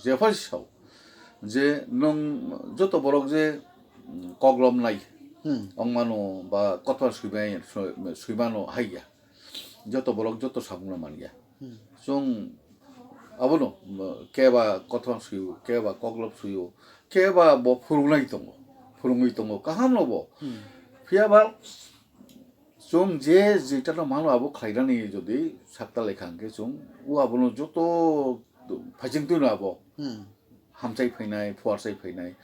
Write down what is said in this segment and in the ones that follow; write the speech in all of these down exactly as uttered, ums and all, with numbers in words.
Jephai sao je nwng joto borok je, mm, koklom nai Hmm. wngmano ba kothoma swimai, swi-, swimano haiya. Joto borok joto samungno manya. Hmm. Chwng abono, mm, keba kothoma swio, keba koklop swio, keba bo phwrwngnai tongo, phwrwngwi tongo, kahamno bo. Hmm. Phiya ba chwng je jeta no malo abo khlainani jodi sakta lekha hwnkhe chwng o abono joto phaising twino abo Hmm. hamchai phainai, phuarsai phainai.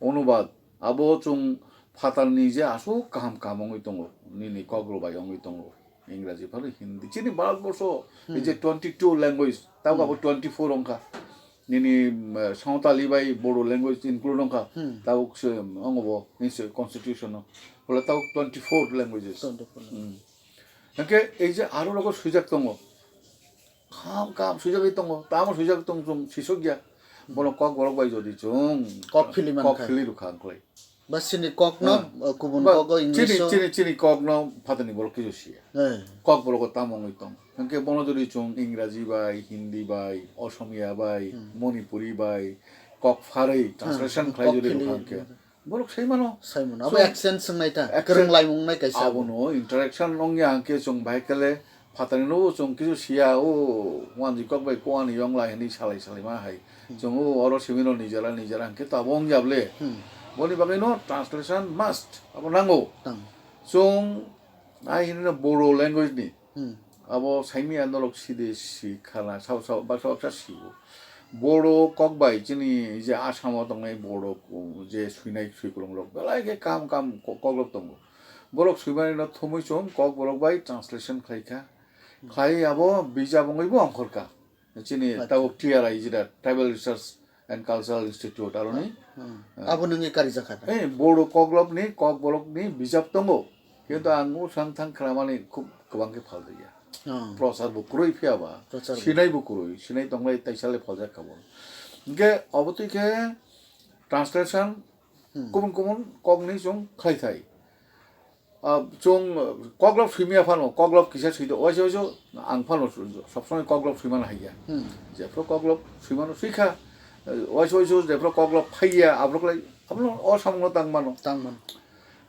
Onubad abo chwng phatarni je aswk kaham kaham wngwi tongo, nini kok rwbai wngwi tongo. Ingraji phano Hindi. Chini Bharatborsho Hmm. ei je twenty two language, tabuk abo Hmm. twenty four wngkha. Nini, mm, Santali bai Bodo language include wngkha. Hmm. Tabuk se, mm, wngbo, nini se constitution o. Bole tabuk twenty four languages. Twenty four. Hmm. Hwnkhe ei je aro rogo swijak tongo. Kaham kaham swijagwi tongo. Tamo swijak tong chwng sisokya. Hmm. Bono kok borok bai jodi chwng Kok phili mankha. Kok phili rwkha wngkhlai. Ba chini kokno, Hmm. uh, kubun Ba kogo chini, English o. Chini, chini kokno phatani borok kisu siya. Eh. Kok borok tamo wngwi tong. Hwnkhe bono jodi chwng Ingraji bai, Hindi bai, Osomiya bai, Hmm. Manipuri bai, kok pharwi Hmm, translation khlai kok jodi phili. Rwkha hwnkhe. Borok sai mano. Sai mano. Abo So, accent swngnai ta. Accent Kwrwng laimung nai kaisa abo. Abono interaction wngya hwnkhe chwng bai kele Phatani no chwng kisu siya, o wanjwi kok bai kuani yong lai hwnwi salai salai ma hai. Hmm. Chwng o oro simi no nijera nijera hwnkhe to abo wng ya ble. Hmm. Boni bagwi no translation must, abo nango. Tang. Chwng ai hwnwi no Bodo language ni. Hmm. Abo saimia norok side si khana, sao sao baksa baksa si o. Bodo kok bai chini je Assam o tongnai Bodo je swinai swikolong rok belai khe kam kam ko-, kok rok tongo. Borok swimani no thumwi chwng kok borok bai translation khlai kha. Khlai abo bijap wngwi bo ongkhor kha. Chini Acha. Tabuk T R I jeta Tribal Research and Cultural Institute aroni. Hmm. Ah. Abo nungni kari jakha da? Eh, Bodo koklop ni, kok borok ni bijap tongo. Kintu ang o sang thang khramani khub kwbang khe phal rwya. Oh. Prochar bo kwrwi phiya ba. Prochar bo. Sinai bo kwrwi, sinai tonglai taisa le phaljak kha bo. Hwnkhe obo twi khe translation Hmm. kubun kubun kok ni chwng khlai thai. Ah, chwng, ah, koklop swimya phano, koklop kisa swido, waisa waisa ang phano sw-, sw-, sob somoi koklop swimano haiya. Hmm. Jephru koklop swimano swikha, eh, waisa waisa jephru koklop phaiya, aphruklai, abono o samungno tang mano. Tang mano.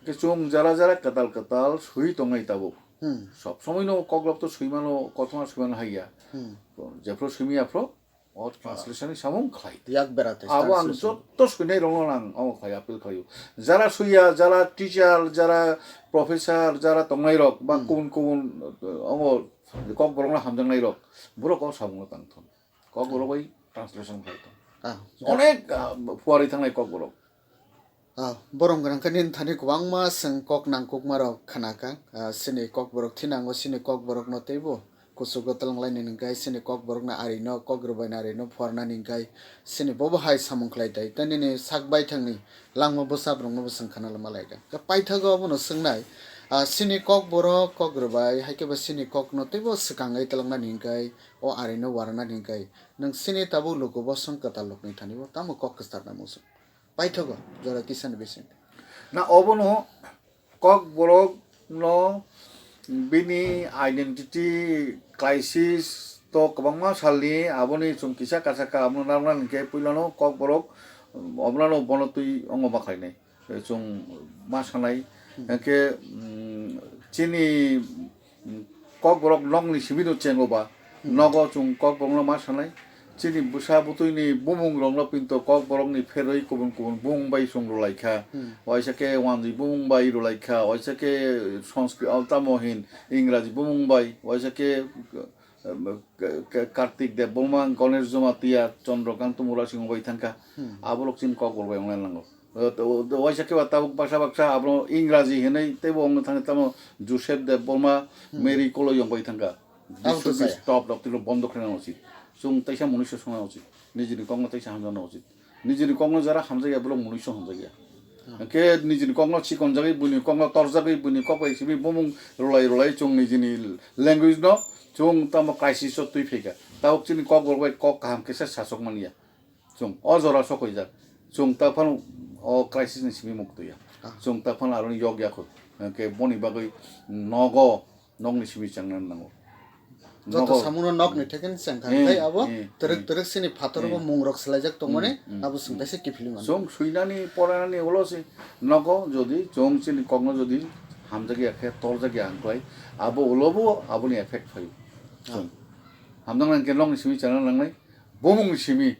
Khe chwng jara jara kwtal kwtal swi tongnai tabuk. Hmm. Sob somoi no koklop to swimano, kothoma swimano haiya. Hmm. Jephru swimya phru, O translation ni samung khlai. Yak bera te Abo ang translation. Jotto swinai rokno ang omo khlai appeal khlaio. Jara swiya, jara teacher, jara professor, jara tongnai rok, ba Hmm. kubun kubun, uh, omo kokborok no hamjaknai rok, borok o samung no tang thon. Kokborok bai translation khlai thon. Ah, Onek, uh, phuarwi thangnai kokborok. Ah, borom gwnang khe nini thani kwbangma chwng kok nangkukma rok khna kha. Ah, chini kokborok thinango, chini kokborokno teibo kuchugo twlanglaini hwnkhe chini kokborokno arino, kok rwbaini arino phuarnani hwnkhe chini bobo hai samung khlai tai. Tei nini sak baithangni langma bwsap rokno bo chwng khna lama lai kha. Khe paithago abono swngnai, ah, chini kokborok, kok rwbai, hai khe bo chini kokno teibo swkangwi twlangnani hwnkhe, o arino warnani hwnkhe nwng chini tabuk luku bosong kwtal rokni thani bo tamo kok kwcharna muchung. Paithago jora kisa ni bising. Na obono kokborok no bini identity crisis to kwbangma salni, aboni chwng kisa kasa ka abono narwknani hwnkhe puilano kokborok, um, obono bono twi ongo ma khlainai. Chwng ma sanai, Hmm. hwnkhe, um, chini, um, kokborok nokni simi no chengo ba, Hmm. nogo chwng kokborokno ma sanai. Chini bwsa bwtwini bumung rokno pinto kokborokni pherwi kubun kubun bumung bai chwng rwlai kha. Hmm. Waisa khe wanjwi bumung bai rwlai kha, waisa khe Sanskrit, ah, tamo hin Ingraji bumung bai, waisa khe, eh, K-, K-, Kartik Debbarma, Ganesh Jamatia, Chandrakanta Murasingho bai thang kha. Hmm. Aborok chini kokborok bai wngnai nango. O, to, to, waisa khe ba tabuk baksa baksa abono Ingraji hinwi teibo wngwi thangkha, tamo Joseph Debbarma, Hmm. Mary Koloyong bai thangkha. Abo to This should be chaya. Stopped, rok tino bondo khlaina uchit. Chwng teisa munuiso songna uchit. Nijini kokno teisa hamjakna uchit. Nijini kokno jara hamjakya, borok munuiso hamjakya. Hmm. Hwnkhe nijini kokno chikonjagwi, buini kokno torjagwi, buini kok bai simi bumung rwlai rwlai chwng nijini language no chwng tamo crisis o twi phaikha. Tabuk chini kokborok bai kok kaham khe se sachok manya. Chwng o jora sokoijak. Chwng ta phano o crisis ni simi muktwi ya. Ah. Chwng ta phano aroni yok ya kho. Hwnkhe boni bagwi nogo, nokni simi chengna nango. Joto samungno nokni thekeni chengkha, tei abo twrwk twrwk chini phator bo mungrok swlaijak tongmani, abo chwng kaisa kiphilwi mano. Chwng swinani poranani ulo se nogo, jodi chwng chini kokno jodi hamjakya khe torjakya hwnklai, abo ulo bo aboni effect phaio. Chwng hamjaknai hwnkhe nokni simi chengna nangnai, bumungni simi,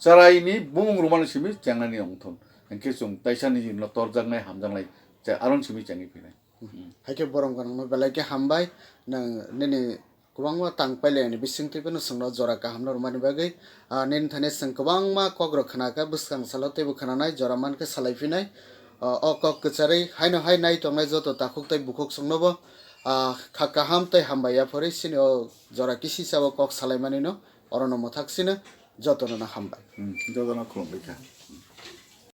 chwraini bumung rwmani simi chengnani wngthon. Hwnkhe chwng taisani no torjaknai, hamjaknai, aroni simi chengwi phinai. Haikhe borom gwnangno belai khe hambai, nwng nini kwbangma tang pailani bisingtwi phano chwngno jora kahamno rwmani bagwi. Ah, nini thani chwng kwbangma kokrok khnakha, bwskang salo teibo khnanai, jora mankhe salai phinai. Ah, o kok kwcharwi haino hai nai tongnai joto takhuk tei bukhuk chwngnobo, ah, kha kaham tei hambai yapharwi chini o jora kisisa o kok salaimanino orono mwthak sino jotono no hambai. Hmm, jotono khulumbai kha.